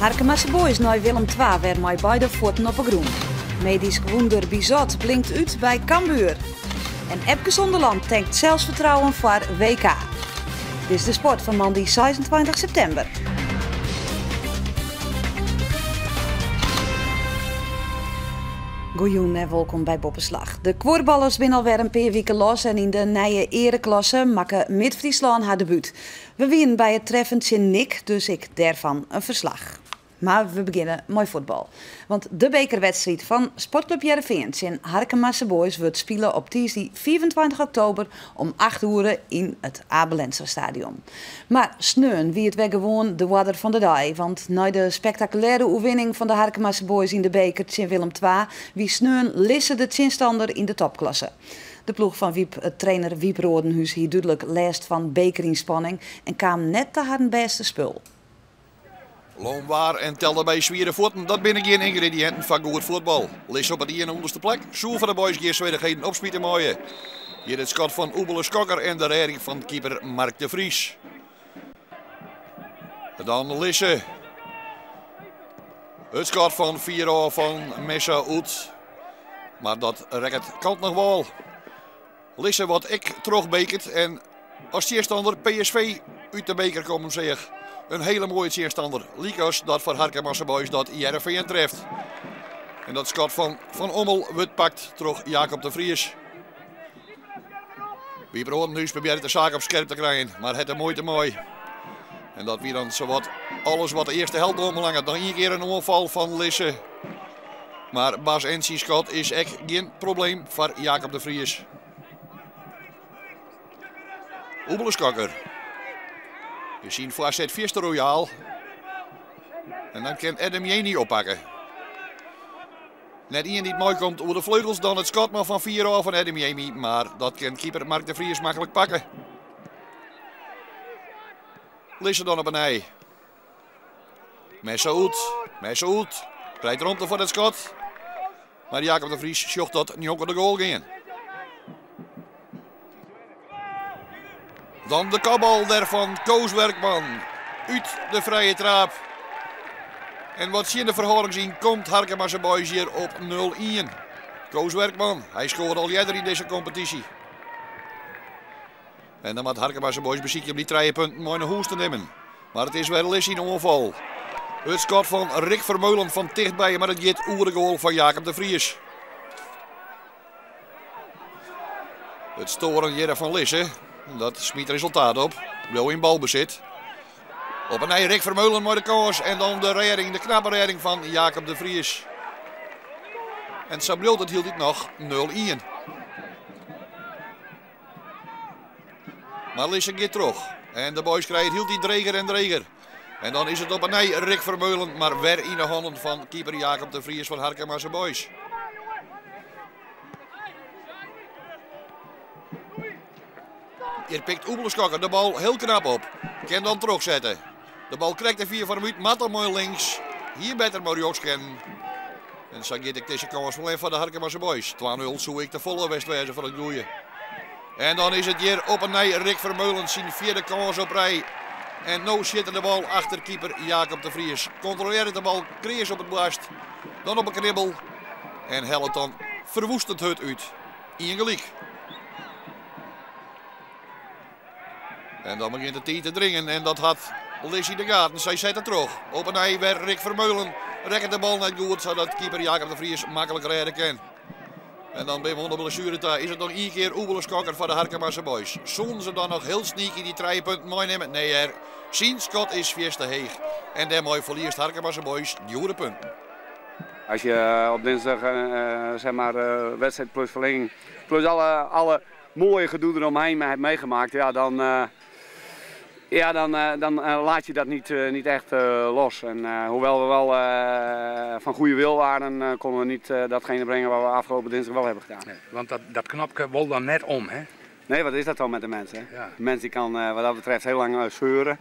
Harkemase Boys nei Willem II wer mei beide fuotten op 'e grûn. Medysk wûnder Bizot blinkt út by Cambuur. En Epke Zonderland tankt selsfertrouwen foar WK. Dit is de sport fan moandei 26 septimber. Goejûn en wolkom by Boppeslach. De kuorballers binne alwer in pear wike los en yn de nije eareklasse makke Mid-Fryslân har debút. We wienen by it treffen tsjin NIC, dus ek dêrfan in ferslach. Mar we begjinne mei fuotbal. Want de bekerwedstriid fan Sportklup Hearrenfean tsjin Harkemase Boys wurdt spile op tiisdei 25 oktober om 8 oere yn it Abe Lenstra Stadion. Mar sneon wie it wer gewoan de oarder fan de dei, want nei de spektakulêre oerwinning fan de Harkemase Boys yn de beker tsjin Willem II wie sneon Lisse de tsjinstanner yn de topklasse. De ploech fan Wiep, trainer Wieb Rodenhuis hie dúdlik lêst fan bekerynspanning en kaam net ta harren bêste spul. Loom waar en tel derby swiere fuotten, dat binne gjin yngrediïnten foar goed fuotbal. Lisse op it iene ûnderste plak, soe foar de Boys gjin swierrichheden opsmite meie. Hjir it skot fan Oebele Skokker en de rêding fan keeper Mark de Vries. Dan Lisse. It skot fan fier ôf fan Messa Oet. Mar dat rekket kant noch wâl. Lisse wat ek trochbekert en as tsjinstanner PSV út de beker kommen seach. In hele moaie tsjinstanner, lykas dat foar Harkemase Boys dat Hearrenfean treft. En dat skot fan Van Ommel wurdt pakt troch Jacob de Vries. Wieb Rodenhuis probearret de saak op skerp te krijen, mar hat der muoite mei. En dat wie dan sawat alles wat de earste helte oanbelanget. Noch ien kear in oanfal fan Lisse. Mar Bas Ent syn skot is ek gjin probleem foar Jacob de Vries. Oebele Skokker is syn foarset fierste royaal. En dan kin Adam Jeni oppakke. Net ien dy't meikomt oer de fleugels, dan it skot mar fan fier ôf fan Adam Jemi. Mar dat kin keeper Mark de Vries maklik pakke. Lisse dan op 'e nij. Messoud, Messoud krijt romte foar it skot. Mar Jacob de Vries sjocht dat njonken de goal gean. Dan de kopbal der fan Koos Werkman út de frije traap. En wat tsjin de ferhâldings yn komt Harkemase Boys hjir op 0-1. Koos Werkman, hy skoarde al earder yn dizze kompetysje. En dan moat Harkemase Boys besykje om dy trije punten mei nei hûs te nimmen. Mar it is wer Lisse yn oanfal. It skot fan Rick Vermeulen fan tichtby, mar it giet oer de goal fan Jacob de Vries. It stoaren hjirre fan Lisse, dat smyt resultaat op. Bliuw yn balbesit. Op 'e nij Rick Vermeulen mei de kâns en dan de rêding, de knappe rêding fan Jacob de Vries. En sa bliuwt it hieltyd noch 0-1. Mar Lisse giet troch en de Boys krije it hieltyd dreger en dreger. En dan is it op 'e nij Rick Vermeulen, mar wer yn de hannen fan keeper Jacob de Vries fan Harkemase Boys. Hjir pikt Oebele Skokker de bal hiel knap op. Kin dan trochsette. De bal krekt te fier foar him út, moat dan mei links. Hie better mei rjochts kinnen. En sa giet ek dizze kâns ferlern foar de Harkemase Boys. 2-0 soe ek te folle west wêze foar it goeie. En dan is it hjir op 'e nij Rick Vermeulen syn fjirde kâns op rij. En no sjit er de bal achter keeper Jacob de Vries. Kontrolearret de bal kreas op it boarst, dan op 'e knibbel en hellet dan ferwoestend hurd út. Ien gelyk. En dan begjint de tiid te dringen en dat hat Lisse yn de gaten. Sy sette troch. Op 'e nij wer Rick Vermeulen. Rekket de bal net goed, sadat keeper Jacob de Vries maklik rêde kin. En dan binne we oan de blessuere ta. Is it noch ien kear Oebele Skokker foar de Harkemase Boys. Soenen se dan noch hiel sneaky dy trije punten meinimme? Nee hear, syn skot is fierste heech. En dêrmei ferliest Harkemase Boys djoere punten. As je op dinsdag zeg maar wedstrijd plus verlenging plus alle, alle mooie gedoe eromheen hebt meegemaakt, ja, dan, ja, dan, dan laat je dat niet, niet echt los. En hoewel we wel van goede wil waren, konden we niet datgene brengen wat we afgelopen dinsdag wel hebben gedaan. Nee, want dat, dat knopke wol dan net om, hè? Nee, wat is dat dan met de mensen? Hè? Ja. De mens die kan wat dat betreft heel lang zeuren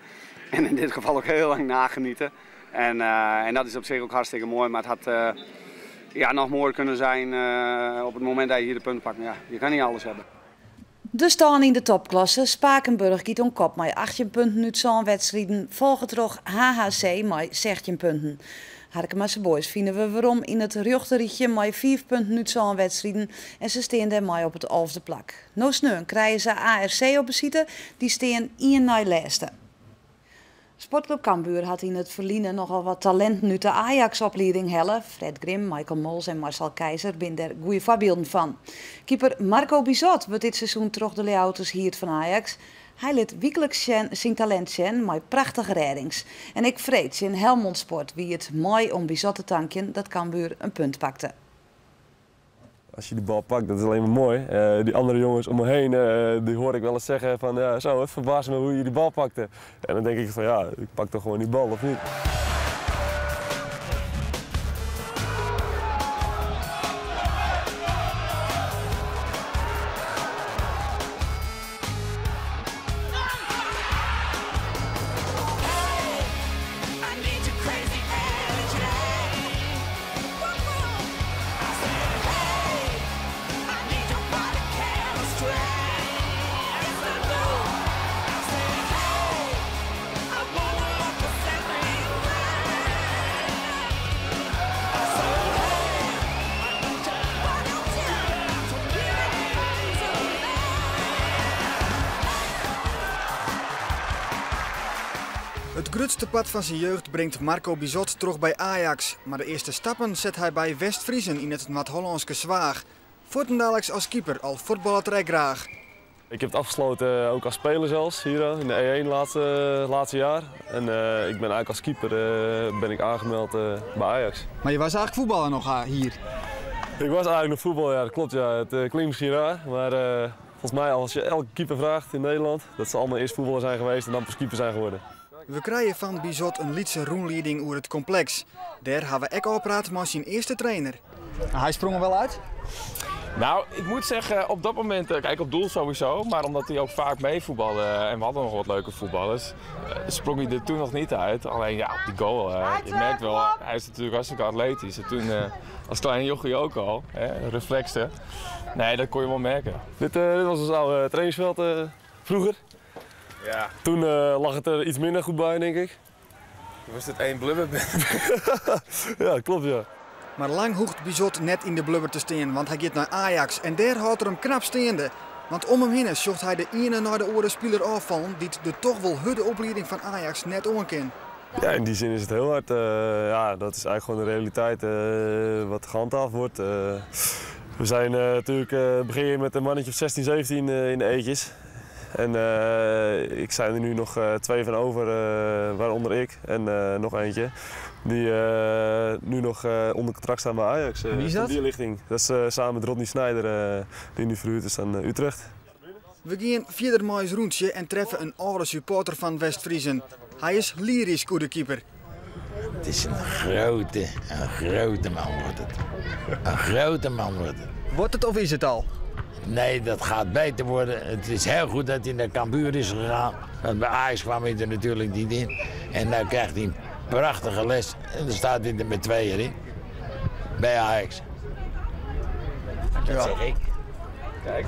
en in dit geval ook heel lang nagenieten. En, en dat is op zich ook hartstikke mooi, maar het had ja, nog mooier kunnen zijn op het moment dat je hier de punten pakt. Maar ja, je kan niet alles hebben. De stân yn de topklasse, Spakenburg giet oan kop mei 18 punten út sân wedstriden, folge troch HHC mei 16 punten. Harkemase Boys fine we werom yn it rjochterrychje mei 5 punten út sân wedstriden en se stean dêrmei op it alfde plak. No sneon krije se ARC op besite, dy stean ien nei lêste. Sportklup Cambuur hat yn it ferline nochal wat talinten út de Ajax-oplieding helle. Fred Grim, Michael Mols en Marcel Keizer binne dêr goede foarbylden fan. Keeper Marco Bizot wurdt dit seizoen troch de Ljouwerters hierd fan Ajax. Hy lit wykliks syn talint sjen mei prachtige rêdings. En ek freed tsjin Helmond Sport wie it mei oan Bizot te tankjen dat Cambuur in punt pakte. Als je die bal pakt, dat is alleen maar mooi. Die andere jongens om me heen, die hoor ik wel eens zeggen van ja, zo, het verbaast me hoe je die bal pakte. En dan denk ik van ja, ik pak toch gewoon die bal, of niet? It grutste part fan syn jeugd bringt Marco Bizot troch by Ajax, mar de earste stappen set hy by West-Friezen yn it Noard-Hollânske Zwaag. Fuortendaliks as keeper, al fuotballet er ek graach. Ik heb het afgesloten ook als speler zelfs, hier in de E1 laatste jaar. En ik ben eigenlijk als keeper ben ik aangemeld bij Ajax. Maar je was eigenlijk voetballer nog hier? Ik was eigenlijk nog voetballer, ja, dat klopt. Ja. Het klinkt misschien raar, maar volgens mij als je elke keeper vraagt in Nederland, dat ze allemaal eerst voetballer zijn geweest en dan pas keeper zijn geworden. We krijen fan Bizot in lytse rûnlieding oer it kompleks. Dêr ha we ek al praat mei syn earste trainer. Hy sprong er wel uit? Nou, ik moet zeggen, op dat moment, kijk, op doel sowieso, maar omdat hij ook vaak meevoetbalde en we hadden nog wat leuke voetballers, sprong hij er toen nog niet uit. Alleen ja, op die goal, je merkt wel, hij is natuurlijk hartstikke atletisch. En toen als kleine jochie ook al, hè, reflexen. Nee, dat kon je wel merken. Dit was ons oude trainingsveld vroeger. Ja. Toen lag het er iets minder goed bij, denk ik. Toen was het één blubber. Ja, klopt, ja. Mar lang hoecht Bizot net yn de blubber te stean, want hy giet nei Ajax en dêr hâldt er him knap steande. Want om him hinne sjocht hy de iene nei de oare spiler ôffallen dy't de toch wol hurde oplieding fan Ajax net oan kin. Ja, in die zin is het heel hard. Ja, dat is eigenlijk gewoon de realiteit wat gehandhaafd wordt. We zijn natuurlijk begin je met een mannetje of 16, 17 in de eetjes. En ik zijn er nu nog 2 van over, waaronder ik en nog eentje. Die nu nog onder contract staan bij Ajax. Wie is dat? Die lichting. Dat is samen met Rodney Sneijder, die nu verhuurd is aan Utrecht. We gean fierder mei ús rûntsje en treffe in âlde supporter fan West-Friezen. Hy is lyrysk oer de keeper. Het is een grote man wordt het. Een grote man wordt het. Wordt het of is het al? Nee, dat gaat beter worden. Het is heel goed dat hij naar Cambuur is gegaan. Want bij Ajax kwam hij er natuurlijk niet in. En nu krijgt hij een prachtige les. En dan staat hij er met 2 in. Bij Ajax. Dat zeg ik. Kijk.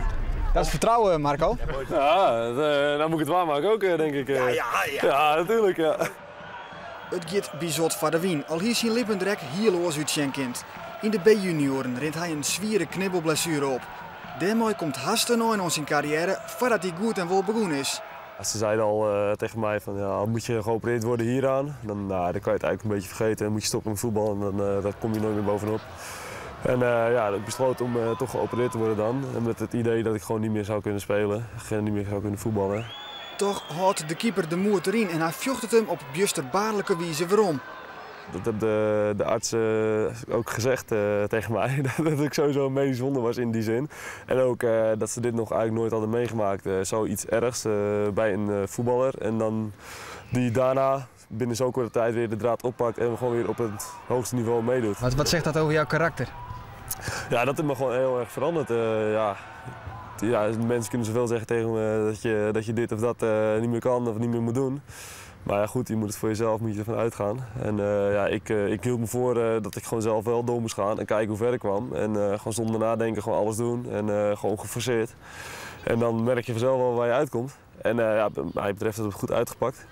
Dat is vertrouwen, Marco. Ja, nou moet ik het waarmaken ook, denk ik. Ja, ja, ja. Ja, natuurlijk, ja. It giet Bizot foar de wyn, al hie syn lippen der ek hiel oars útsjen kind. Yn de B-junioren rint hy in swiere knibbelblessuere op. Dêrmei komt hast in ein oan syn karriêre foardat hy goed en wol begûn is. Ze zeiden al tegen mij van, ja, moet je geopereerd worden hieraan, dan kan je het eigenlijk een beetje vergeten. Dan moet je stoppen met voetbal en dan daar kom je nooit meer bovenop. En ik besloot om toch geopereerd te worden dan. En met het idee dat ik gewoon niet meer zou kunnen spelen, niet meer zou kunnen voetballen. Toch houdt de keeper de moed erin en hij vjocht hem op bjusterbaarlike wize werom. Dat hebben de artsen ook gezegd tegen mij, dat ik sowieso een medisch wonder was in die zin. En ook dat ze dit nog eigenlijk nooit hadden meegemaakt. Zoiets ergs bij een voetballer. En dan die daarna binnen zo'n korte tijd weer de draad oppakt en gewoon weer op het hoogste niveau meedoet. Wat zegt dat over jouw karakter? Ja, dat heeft me gewoon heel erg veranderd. Ja, mensen kunnen zoveel zeggen tegen me dat je dit of dat niet meer kan of niet meer moet doen. Maar ja, goed, je moet het voor jezelf moet je ervan uitgaan. En ja, ik hield me voor dat ik gewoon zelf wel door moest gaan en kijken hoe ver ik kwam. En gewoon zonder nadenken, gewoon alles doen en gewoon geforceerd. En dan merk je vanzelf wel waar je uitkomt. En ja, wat mij betreft is het goed uitgepakt.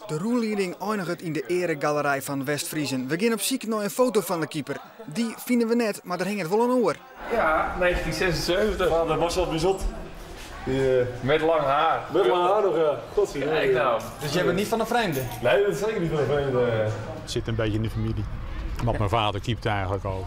De rûnlieding eindiget yn de eregalerij fan West-Friezen. We gean op syk nei in foto fan de keeper. Dy fine we net, mar der hinget wol in oar. Ja, 1976. Van de Marcel Bizot. Die, Met lang haar. Met lang haar nog, ja. Godzijdank. Kijk nou. Dus jij bent niet van de vreemde? Nee, dat is zeker niet van de vreemde. Het zit een beetje in de familie. Want mijn vader keept eigenlijk ook.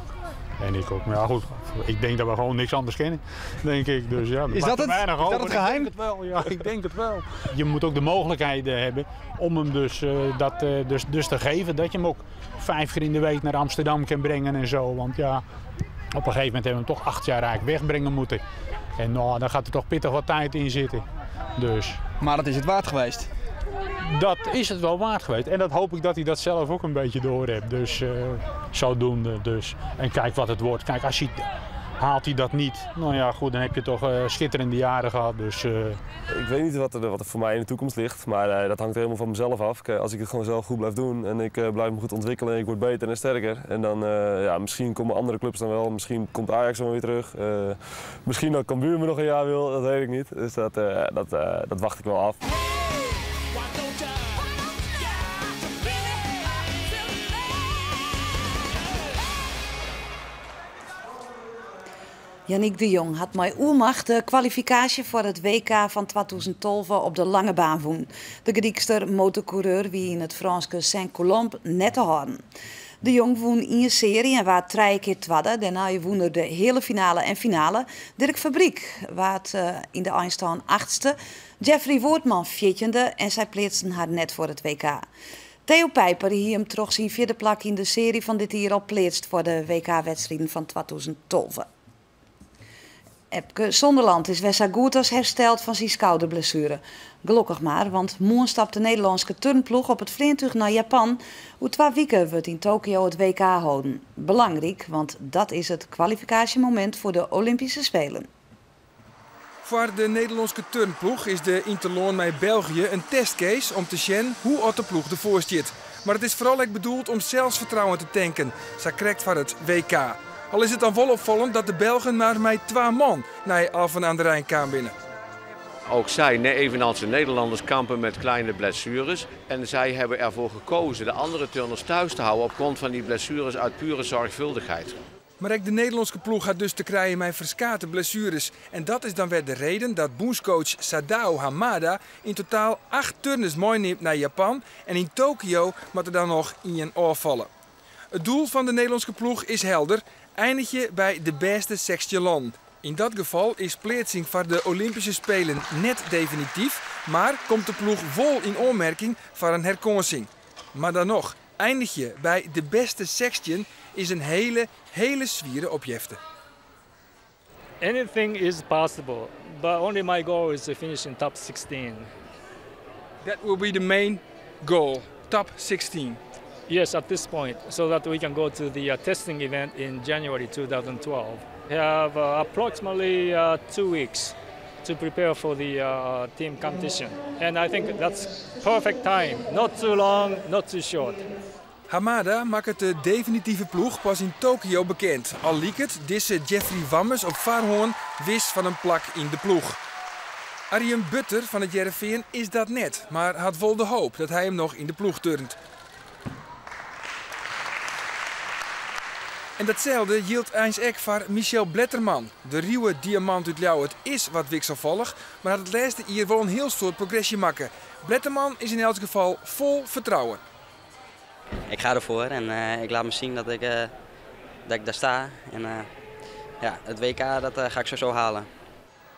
En ik ook. Maar ja, goed, ik denk dat we gewoon niks anders kennen, denk ik. Dus ja, Is dat het? Weinig Is dat over. het geheim? Ik denk het wel, ja, ik denk het wel. Je moet ook de mogelijkheden hebben om hem dus, dat, dus te geven. Dat je hem ook 5 keer in de week naar Amsterdam kan brengen en zo. Want ja, op een gegeven moment hebben we hem toch 8 jaar eigenlijk wegbrengen moeten. En nou, daar gaat er toch pittig wat tijd in zitten. Dus. Maar dat is het waard geweest? Dat is het wel waard geweest. En dat hoop ik dat hij dat zelf ook een beetje door heeft. Dus zodoende. Dus. En kijk wat het wordt. Kijk, als hij, haalt hij dat niet, nou ja, goed, dan heb je toch schitterende jaren gehad. Dus, Ik weet niet wat er voor mij in de toekomst ligt, maar dat hangt helemaal van mezelf af. Kijk, als ik het gewoon zelf goed blijf doen en ik blijf me goed ontwikkelen en ik word beter en sterker. En dan, ja, misschien komen andere clubs dan wel, misschien komt Ajax dan weer terug. Misschien dat Cambuur me nog een jaar wil, dat weet ik niet. Dus dat wacht ik wel af. Jannick de Jong hat mei oermacht de kwalifikaasje foar it WK fan 2012 op de lange baan wûn. De Grykster motorcoureur wie yn it Frânske Saint-Colombe net te hâlden. De Jong wûn ien searje en waard 3 kear twadde. Dêrnei wûn er de heale finale en finale. Dirk Fabriek waard yn de einstân 8e, Jeffrey Woertman 14e en sy pleatsten har net foar it WK. Theo Pijper hie him troch syn 4e plak yn de searje fan dit jier al pleatst foar de W K-wedstriden fan 2012. Epke Zonderland is wer sa goed as hersteld fan syn skouderblessuere. Gelokkich mar, want moarn stapt de Nederlânske turnploech op it fleantúch nei Japan. Oer 2 wiken wurdt yn Tokio it WK holden. Belangryk, want dat is it kwalifikaasjemomint foar de Olympyske Spelen. Foar de Nederlânske turnploech is de ynterlân mei België in testcase om te sjen hoe oft de ploech derfoar stiet. Mar it is foaral ek bedoeld om selsfertrouwen te tanken, sa krekt foar it WK. Al is it dan wol opfallend dat de Belgen mar mei 2 man nei Alphen aan de Rijn kaam binne. Ook zij, evenals de Nederlanders, kampen met kleine blessures. En zij hebben ervoor gekozen de andere turners thuis te houden op grond van die blessures uit pure zorgvuldigheid. Maar ook de Nederlandse ploeg gaat dus te krijgen met verskate blessures. En dat is dan weer de reden dat bondscoach Sadao Hamada in totaal 8 turners meeneemt naar Japan. En in Tokio moet er dan nog 1 afvallen. Het doel van de Nederlandse ploeg is helder. Eindig je bij de beste 16 land. In dat geval is plaatsing voor de Olympische Spelen net definitief, maar komt de ploeg vol in aanmerking voor een herkansing. Maar dan nog, eindig je bij de beste 16 is een hele, hele swiere opjefte. Anything is possible, but only my goal is to finish in top 16. That will be the main goal, top 16. Yes, at this point, so that we can go to the testing event in January 2012. We have approximately 2 weeks to prepare for the team competition. And I think that's perfect time. Not too long, not too short. Hamada makket de definitive ploech pas yn Tokio bekend. Al liket dizze Jeffrey Wammes op foarhân wis fan in plak yn de ploech. Arjen Butter fan it Hearrenfean is dat net, mar hat wol de hoop dat hy him noch yn de ploech turnt. En datselde jildt eins ek foar Michel Bletterman. De ruwe diamant út Ljouwert is wat wikselfallich, mar hat it lêste jier wol in hiel soad progresje makke. Bletterman is yn elts gefal fol fertrouwen. Ik ga ervoor en ik laat me zien dat ik daar sta. En het WK dat ga ik sowieso halen.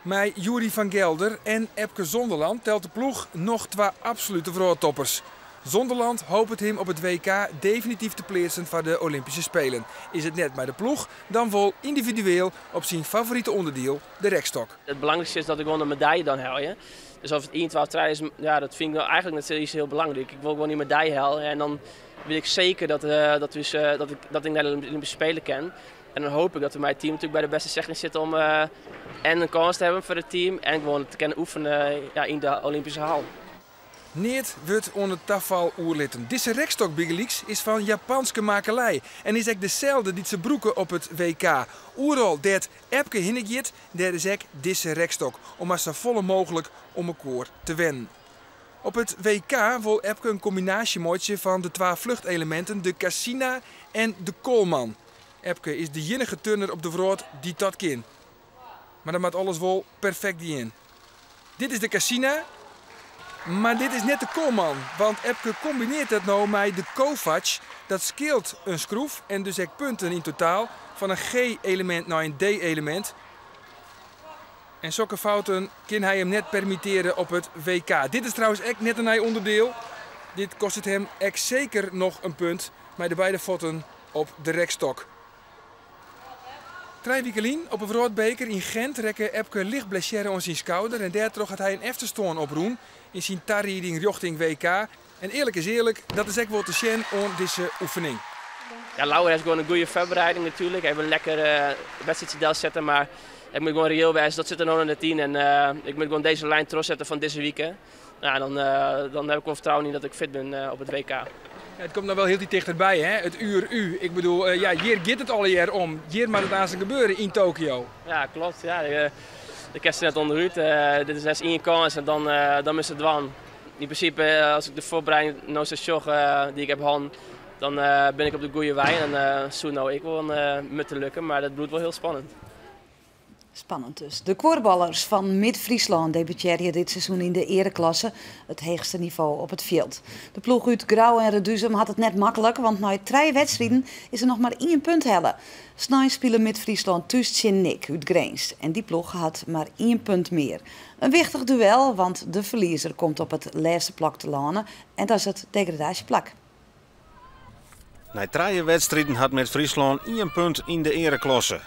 Mei Yuri van Gelder en Epke Zonderland telt de ploech noch 2 absolute wrâldtoppers. Zonderland hopet him op it WK definityf te pleatsen foar de Olympische Spelen. Is it net mei de ploech, dan wol yndividueel op syn favorite ûnderdiel, de rekstok. Het belangrijkste is dat ik gewoon een medaille dan haal. Hè? Dus of het 1, 2 of 3 is, dat vind ik nou eigenlijk net iets heel belangrijk. Ik wil gewoon die medaille halen en dan weet ik zeker dat ik naar de Olympische Spelen kan. En dan hoop ik dat we mijn team natuurlijk bij de beste 16 zitten om en een kans te hebben voor het team en gewoon te kunnen oefenen in de Olympische hal. Neat wurdt oan it tafal oerlitten. Dizze rekstok bygelyks is fan Japanske makelij en is ek deselde dy't se brûke op it WK. Oeral dêr't Epke hinne giet, dêr is ek dizze rekstok om mar safolle mooglik oan mekoar te wennen. Op it WK wol Epke in kombinaasje meitsje fan de twa fluchteleminten, de Cassina en de Kolman. Epke is de iennige turner op de wrâld dy't dat kin. Mar dan moat alles wol perfekt gean. Dit is de Cassina, mar dit is net de Kolman, want Epke kombinearret dat no mei de Kovacs. Dat skeelt in skroef en dus ek punten yn totaal fan in G-elemint nei in D-elemint. En sokke fouten kin hy him net permittearje op it WK. Dit is trouwens ek net in nij ûnderdiel. Dit kostet him ek seker noch in punt mei de beide fuotten op de rekstok. Trije wiken lyn op 'e wrâldbeker yn Gent rekke Epke licht blessearre oan syn skouder en dêrtroch hat hy in efterstân oprûn yn syn tarieding rjochting WK. En earlik is earlik, dat is ek wol te sjen oan dizze oefening. Ja, Laura heeft gewoon een goede voorbereiding natuurlijk. Even lekker wedstrijdje delzetten, maar ik moet gewoon reëel wezen. Dat zit er nog in de 10 en ik moet gewoon deze lijn terugzetten van deze week. Nou, dan heb ik wel vertrouwen in dat ik fit ben op het WK. Ja, it komt no wol hieltyd tichterby, hè? It uur U. Ik bedoel, ja, hjir giet it allegear om. Hjir moat it aanst gebeure yn Tokio. Ja, klopt. Ja, de kerst net onderuit. Dit is net één kans en dan is het dwaan. In principe, als ik de voorbereiding nou zo sjoch, die ik heb gehad, dan ben ik op de goede wei. En zo nou ik wel me te lukken, maar dat bloedt wel heel spannend. Spannend dus. De kuorballers fan Mid-Fryslân debutearje dit seizoen yn de eareklasse, it heechste nivo op it fjild. De ploech út Grou en Reduzum hat it net maklik, want nei trije wedstriden is der noch mar ien punt helle. Snein spile Mid-Fryslân thús tsjin NIC út Grins en dy ploech hat mar ien punt mear. In wichtich duel, want de ferliezer komt op it lêste plak telâne en dat is it degradaasjeplak. Nei trije wedstriden hat Mid-Fryslân ien punt yn de eareklasse.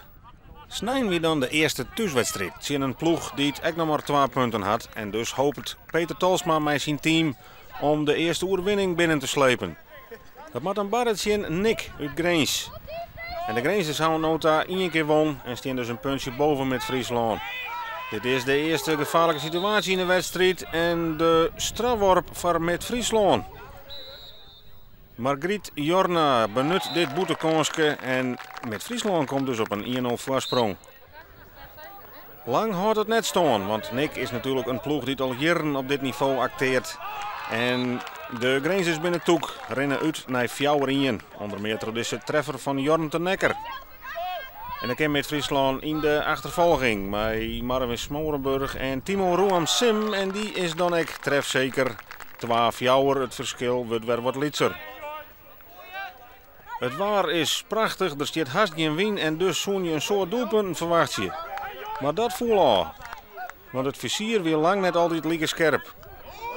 Snein wie dan de earste thúswedstriid tsjin in ploech dy't ek noch mar twa punten hat en dus hopet Peter Tolsma mei syn team om de earste oerwinning binnen te slepen. Dat moat dan barre tsjin NIC út Grins. En de Grinzers hawwe no ta ien kear wûn en stean dus in puntsje boven Mid-Fryslân. Dit is de earste gefaarlike situaasje yn de wedstriid en de strafworp foar Mid-Fryslân. Margriet Jorna benut dit bûtenkânske en Mid-Fryslân komt dus op in 1-0 foarsprong. Lang hâldt it net stân, want NIC is natuerlik in ploech dy't al jierren op dit nivo aktearret. En de Grinzers binne tûk, rinne út nei 4-1, ûnder mear troch dizze treffer fan Jorn ten Nekker. En dan kin Mid-Fryslân yn de achterfolging mei Marvin Smorenburg en Timo Roam Sim en dy is dan ek trefseker. 2-4, it ferskil wurdt wer wat lytser. It waar is prachtich, der stiet hast gjin wyn en dus soene je in soad doelpunten ferwachtsje. Mar dat foel ôf, want it fizier wie lang net altyd like skerp.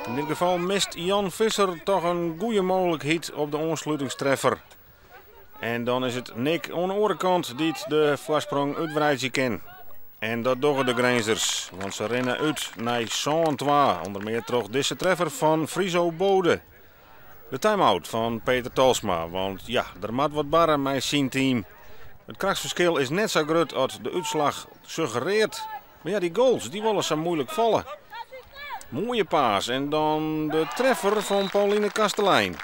Yn dit gefal mist Jan Visser toch in goede mooglikheid op de oanslutingstreffer. En dan is it NIC oan de oare kant dy't de foarsprong útwreidzje kin. En dat dogge de Grinzers, want se rinne út nei 7-2, ûnder mear troch dizze treffer fan Friso Bode. De time-out fan Peter Tolsma, want ja, der moat wat barre mei syn team. It krachtsferskil is net sa grut as de útslach suggerearret. Mar ja, dy goals dy wolle sa muoilik falle. Moaie pass en dan de treffer fan Pauline Kastelein.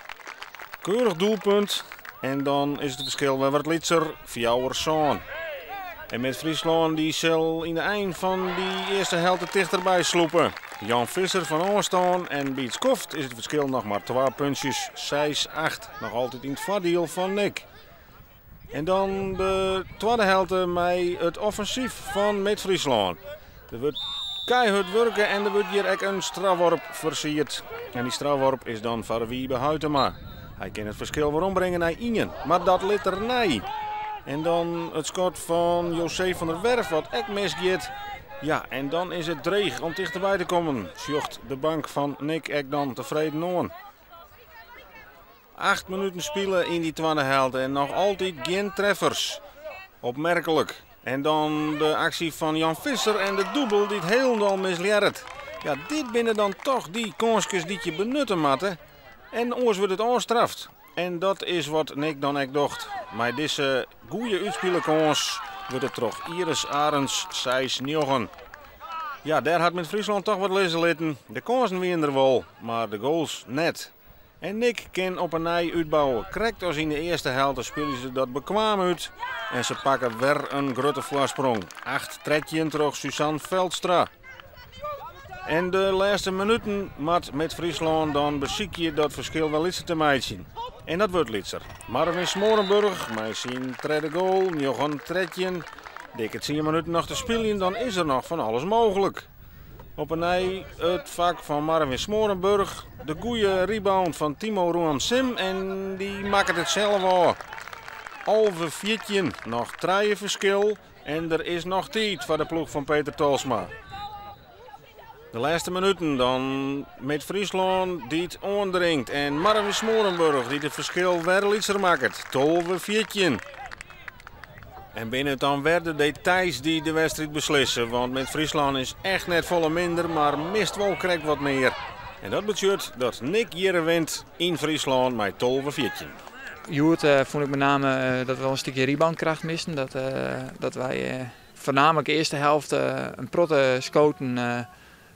Keurich doelpunt en dan is it ferskil wer wat lytser, 4-7. En Mid-Fryslân dy sil yn de ein fan dy earste helte tichterby slûpe. Jan Visser fan ôfstân en by it skoft is it ferskil noch mar twa puntsjes, 6-8. Noch altyd yn it foardiel fan NIC. En dan de twadde helte mei it offensyf fan Mid-Fryslân. Der wurdt keihurd wurke en der wurdt hjir ek in strafworp fersierd. En dy strafworp is dan foar Wiebe Huitema. Hy kin it ferskil werombringe nei ien, mar dat lit er nei. En dan it skot fan José van der Werf, wat ek misgiet. Ja, en dan is it dreech om tichterby te kommen, sjocht de bank fan NIC ek dan tefreden oan. Acht minuten spile yn dy twadde helte en noch altyd gjin treffers. Opmerklik. En dan de aksje fan Jan Visser en de dûbel dy't hielendal mislearret. Ja, dit binne dan toch dy kânskes dy't je benutte moatte. En oars wurdt it ôfstraft. En dat is wat NIC dan ek docht. Mei dizze goede útspile kâns wurdt it troch Iris Arends 6-9. Ja, dêr hat Mid-Fryslân toch wat lizze litten. De kânsen wiene der wol, mar de goals net. En NIC kin op 'e nij útbouwe. Krekt as yn de earste helte spylje se dat bekwaam út. En se pakke wer in grutte foarsprong. 8-13 troch Suzanne Veldstra. En de lêste minuten moat Mid-Fryslân dan besykje dat ferskil wer lytser te meitsjen. En dat wurdt lytser. Marvin Smorenburg mei syn tredde goal, 9-13. Dikke 10 minuten noch te spyljen, dan is der noch fan alles mooglik. Op 'e nij it fak fan Marvin Smorenburg. De goede rebound fan Timo Roam-Sim en dy makket it sels ôf. 11-14, noch trije ferskil en der is noch tiid foar de ploech fan Peter Tolsma. De lêste minuten dan Mid-Fryslân dy't oandringt en Marvin Smorenburg dy't it ferskil wer lytser makket. 12-14. En binne it dan wer de details dy't de wedstriid beslisse, want Mid-Fryslân is echt net folle minder, mar mist wol krekt wat mear. En dat betsjut dat NIC hjir wint yn Fryslân mei 12-14. Hjoed fûn ik mei name dat we wol in stikje reboundkracht misten. Dat wy foarnaamlik de earste helte in protte skoten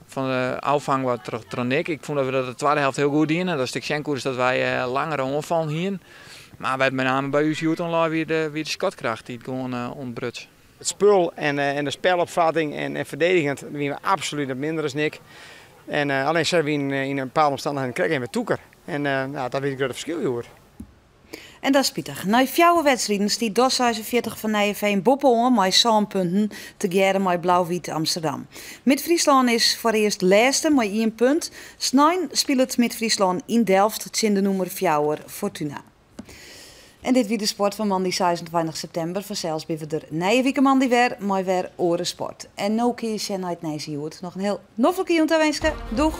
fan de ôffangen wat troch NIC. Ik fûn dat we dat de twadde helte hiel goed diene. Dat stik sjen koe is dat wy langere oanfallen hiene. Mar wat mei name by ús hjoed oan lei wie de skotkracht dy't gewoan ûntbruts. It spul en de spelopfatting en ferdigenjend wiene we absolút net minder as NIC. En allinnich sy wiene yn in bepaalde omstannichheden krekt even tûker. En dat wie it grutte ferskil hjoed. En dat is spitich. Nei fjouwer wedstriden stiet DOS 46 fan Nijeveen boppe-oan mei sân punten, tegearre mei Blau-Wyt Amsterdam. Mid-Fryslân is foarearst lêste mei ien punt. Snein spilet Mid-Fryslân yn Delft tsjin de nûmer fjouwer Fortuna. En dit wie de sport fan moandei 26 septimber. Fansels binne we der nije wike moandei wer mei wer oare sport. En no kinne je sjen nei it Nijs Hjoed. Noch in hiel noflike jûn tawinske. Doeg!